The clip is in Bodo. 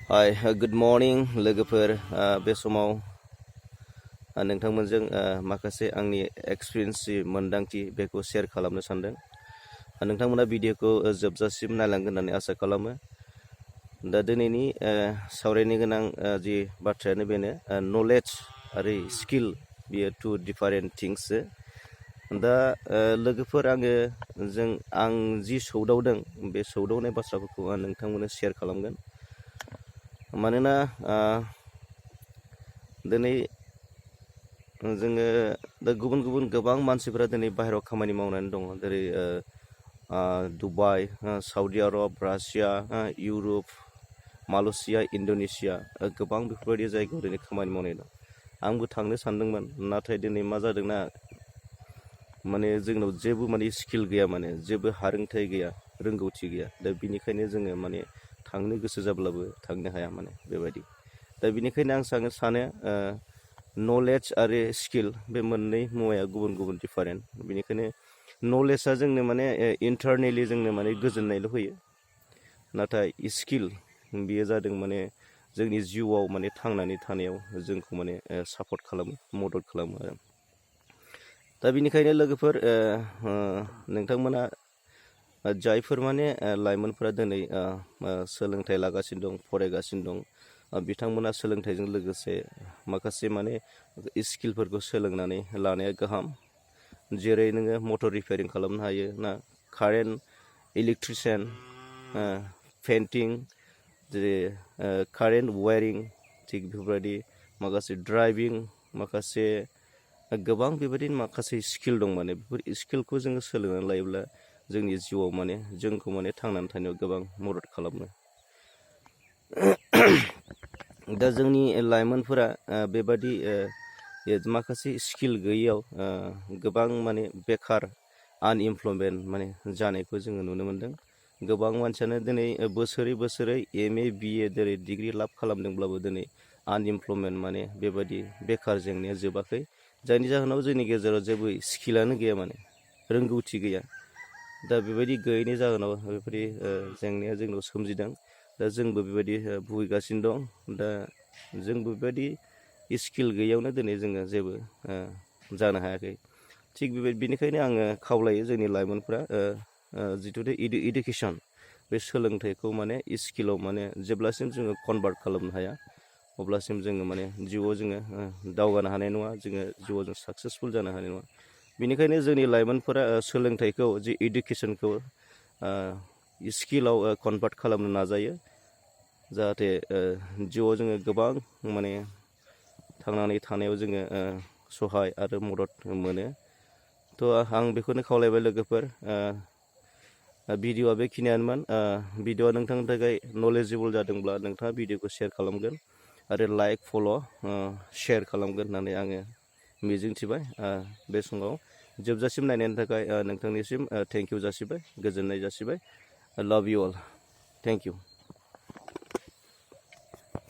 हाय गुड मर्निं लोगोफोर बे समाव नोंथांमोनजों माखासे आंनि एक्सपिरियेन्स मोन्दांथि बेखौ शेयार खालामनो सानदों। नोंथांमोना भिडिअखौ जोबजासिम नायलांगोन होननानै आसा खालामो। दा दिनैनि सावरायनो गोनां जि बाथ्रायानो बेनो नलेज आरो स्किल बियो टु डिफारेन्ट थिंग्स। दा लोगोफोर आं जि सौदावदों बे सौदावनाय बाथ्राफोरखौ आं नोंथांमोननो शेयार खालामगोन। मानोना दिनै जोङो गुबुन गुबुन गोबां मानसिफोरा दिनै बाहेरायाव खामानि मावनानै दङ, जेरै दुबाइ, साउदी आरब, रासिया, इउरप, मालयेसिया, इन्ड'नेसिया, गोबां बेफोरबायदि जायगायाव दिनै खामानि मावनाय दं। आंबो थांनो सानदोंमोन, नाथाय दिनै मा जादोंना माने जोंनाव जेबो स्किल गैया, जेबो हारोंथाय गैया, रोंगौथि गैया। दा बिनिखायनो जोङो थांनो गोसो जाब्लाबो थांनो हाया बेबायदि। दा बिनिखायनो आं सानो नलेज आरो स्किल बे मोननै मुवाया गुबुन गुबुन डिफारेन्ट। बेनिखायनो नलेजआ जोंनो इन्टारनेलि जोंनो गोजोननायल' होयो, नाथाय स्किल बेयो जादों जोंनि जिउआव थांनानै थानायाव जोंखौ सापर्ट खालामो, मदद खालामो आरो। दा बिनिखायनो लोगोफोर नोंथांमोना जायफोर लाइमोनफोरा दिनै सोलोंथाइ लागासिनो दं, फरायगासिनो दं, बिथांमोना सोलोंथाइजों लोगोसे माखासे स्किलफोरखौ सोलोंनानै लानाया गाहाम। जेरै नोङो मटर रिपेयारिं खालामनो हायो ना, कारेन्ट इलेक्ट्रिसियान, पेन्टिं, जेरै कारेन्ट वायारिं, थिग बेफोरबायदि माखासे ड्राइभिं, माखासे गोबां बेबायदिनो माखासे स्किल दं। बेफोर स्किलखौ जोङो सोलोंनानै लायोब्ला जोंनि जिउआव जोंखौ थांनानै थानायाव गोबां मदद खालामो। दा जोंनि लाइमोनफोरा बेबादि माखासे स्किल गैयैयाव गोबां बेखार आनइमप्लयमेन्ट जानायखौ जोङो नुनो मोनदों। गोबां मानसियानो दिनै बोसोरै MA BA जेरै डिग्रि लाभ खालामदोंब्लाबो दिनै आनइमप्लयमेन्ट बेबायदि बेखार जेंनाया जोबाखै, जायनि जाहोनाव जोंनि गेजेराव जेबो स्किलानो गैया, रोंगौथि गैया। दा बेबायदि गैयैनि जाहोनाव बेफोरबायदि जेंनाया जोंनाव सोमजिदों। दा जोंबो बेबायदि भुगिगासिनो दं। दा जोंबो बेबायदि स्किल गैयैयावनो दिनै जोङो जेबो जानो हायाखै। थिग बेनिखायनो आङो खावलायो जोंनि लाइमोनफ्रा जिथु इडुकेसन, बे सोलोंथाइखौ स्किलाव जेब्लासिम जोङो कनभार्ट खालामनो हाया, अब्लासिम जोङो जिउआव जोङो दावगानो हानाय नङा, जोङो जिउआव जों साक्सेसफुल जानो हानाय नङा। बेनिखायनो जोंनि लाइमोनफोरा सोलोंथाइखौ, जि इडुकेसनखौ स्किलाव कनभार्ट खालामनो नाजायो, जाहाथे जिउआव जोङो गोबां थांनानै थानायाव जोङो सहाय आरो मदद मोनो। थ' आं बेखौनो खावलायबाय लोगोफोर। भिडिअ'आ बेखिनियानोमोन। भिडिअ'आ नोंथांनि थाखाय नलेजेबोल जादोंब्ला नोंथाङा भिडिअ'खौ शेयार खालामगोन आरो लाइक, फल', शेयार खालामगोन होननानै आङो मिजिंथिबाय। बे समाव जोबजासिम नायनायनि थाखाय नोंथांनिसिम थेंक इउ जासिबाय, गोजोननाय जासिबाय। लाभ इउ अल। Thank you.